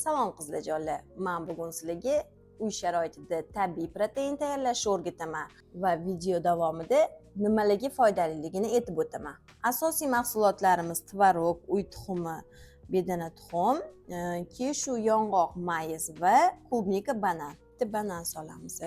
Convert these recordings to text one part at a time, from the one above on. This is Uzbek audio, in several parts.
Salom qizlarjonlar. Men bugun sizlarga uy sharoitida tabiiy protein tayyorlashni o'rgataman va video davomida nimalarga foydaliligini aytib o'taman. Asosiy mahsulotlarimiz tvorog, uy tuxumi, bedana tuxum, keshu, yong'oq, mayiz va клубника, banan. Bitta banan solamiz.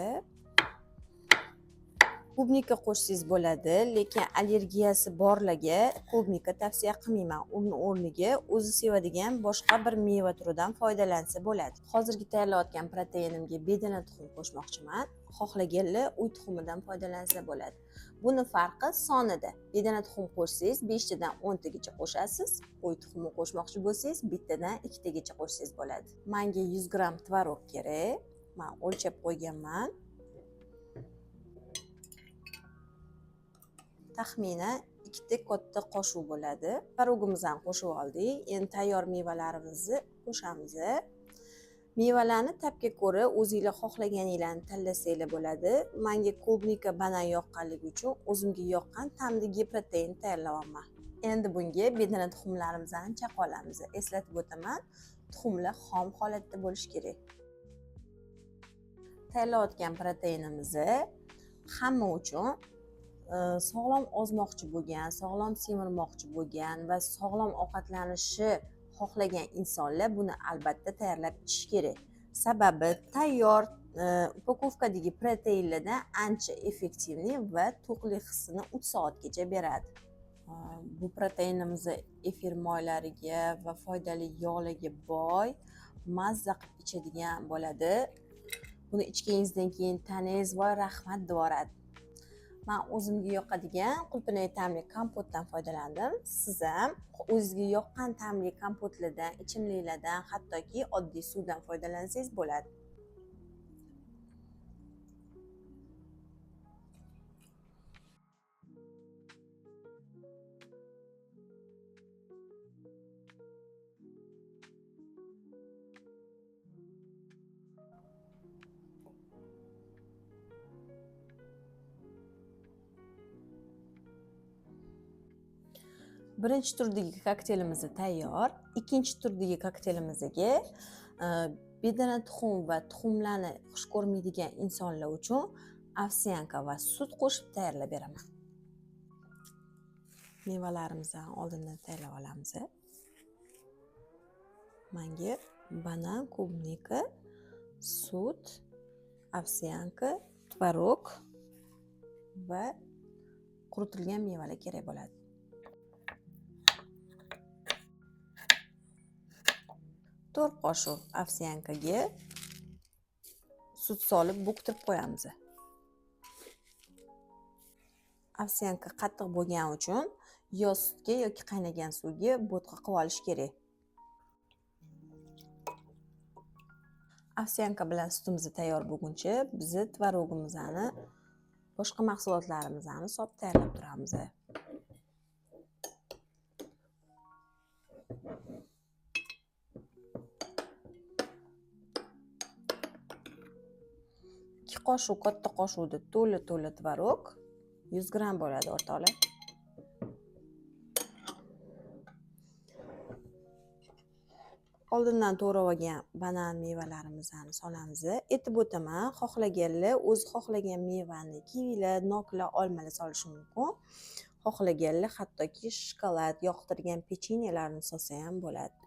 Клубника qo'shsangiz bo'ladi, lekin allergiyasi borlarga клубника tavsiya qilmayman. Uni o'rniga o'zi sevadigan boshqa bir meva turidan foydalansa bo'ladi. Hozirgi tayyorlayotgan proteinimga bedana tuxum qo'shmoqchiman. Xohlaganlar uy tuxumidan foydalansa bo'ladi. Buni farqi sonida. Bedana tuxum qo'shsangiz 5 tadan 10 tagacha qo'shasiz, uy tuxumi qo'shmoqchi bo'lsangiz bittadan 2 tagacha qo'shsangiz bo'ladi. Menga 100 gramm tvorog kerak. Men o'lchab qo'yganman. Taxminan 2 ta katta qoshiq bo'ladi. Tvorogimizni ham qo'shib oldik. Endi tayyor mevalarimizni qo'shamiz. Mevalarni ta'bga ko'ra o'zinglar xohlaganinglarni tanlasanglar bo'ladi. Menga клубника, banan yoqqanligi uchun o'zimga yoqqan ta'mdagi protein tayyorlayapman. Endi bunga bedana tuxumlarimizni chaqib olamiz. Eslatib o'taman, tuxumlar xom holatda bo'lishi kerak. Tayyorlayotgan proteinimizni hamma uchun sog'lom ozmoqchi bo'lgan, sog'lom semirmoqchi bo'lgan va sog'lom ovqatlanishni xohlagan insonlar buni albatta tayyorlab ichish kerak. Sababi tayyor upakovkadagi proteinlardan ancha effektivli va to'qlik hissini 3 soatgacha beradi. Bu proteinimiz efir moylariga va foydali yog'larga boy, mazza qilib ichadigan bo'ladi. Buni ichganingizdan keyin tanangiz voy rahmat devoradi. Men o'zimga yoqadigan qulpinay ta'mli kompotdan foydalandim. Siz ham o'zingizga yoqqan ta'mli kompotlardan, ichimliklardan, hattoki oddiy suvdan foydalansangiz bo'ladi. Birinchi turdagi kokteylimiz tayyor. Ikkinchi turdagi kokteylimizga bedana tuxum va tuxumlarni xush ko'rmaydigan insonlar uchun ovsyanka va sut qo'shib tayyorlab beraman. Mevalarimizni oldindan tayyorlab olamiz. Menga banan, клубника, sut, ovsyanka, tvorog va quritilgan mevalar kerak bo'ladi. 4 qoshiq ovsyankaga sut solib bo'ktirib qo'yamiz. Ovsyanka qattiq bo'lgani uchun yo sutga yoki qaynagan suvga bo'tqa qilib olish kerak. Ovsyanka bilan sutimiz tayyor bo'lguncha biz tvorogimizni, boshqa mahsulotlarimizni solib tayyorlab turamiz. 2 qoshiq katta qoshiqda to'la-to'la tvorog 100 gramm bo'ladi o'rtoqlar. Oldindan to'g'rab olgan banan mevalarimizni solamiz. Aytib o'taman, xohlaganlar o'zi xohlagan mevani, kivilar, noklar, olmalar solishi mumkin. Xohlaganlar hattoki shokolad yoqtirgan pechenyelarni solsa ham bo'ladi.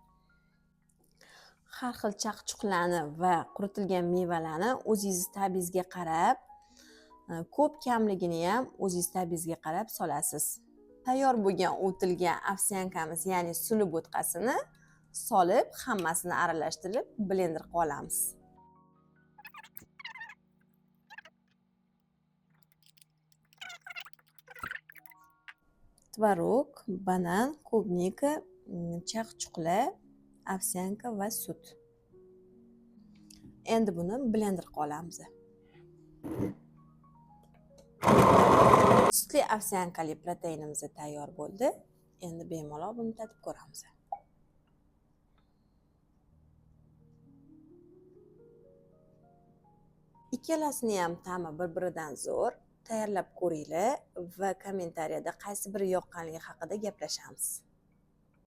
Har xil chaqchuqlarni va quritilgan mevalarni o'zingiz ta'bingizga qarab, ko'p kamligini ham o'zingiz ta'bingizga qarab solasiz. Tayyor bo'lgan ovutilgan ovsyankamiz, ya'ni suli bo'tqasini solib, hammasini aralashtirib blender qilib olamiz. Tvorog, banan, клубника, chaqchuqlar, ovsyanka va sut. Endi buni blender qilib olamiz. Sutli ovsyankali proteinimiz tayyor bo'ldi. Endi bemalol buni tatib ko'ramiz. Ikkalasini ham ta'mi bir-biridan zo'r. Tayyorlab ko'ringlar va kommentariyada qaysi biri yoqqanligi haqida gaplashamiz.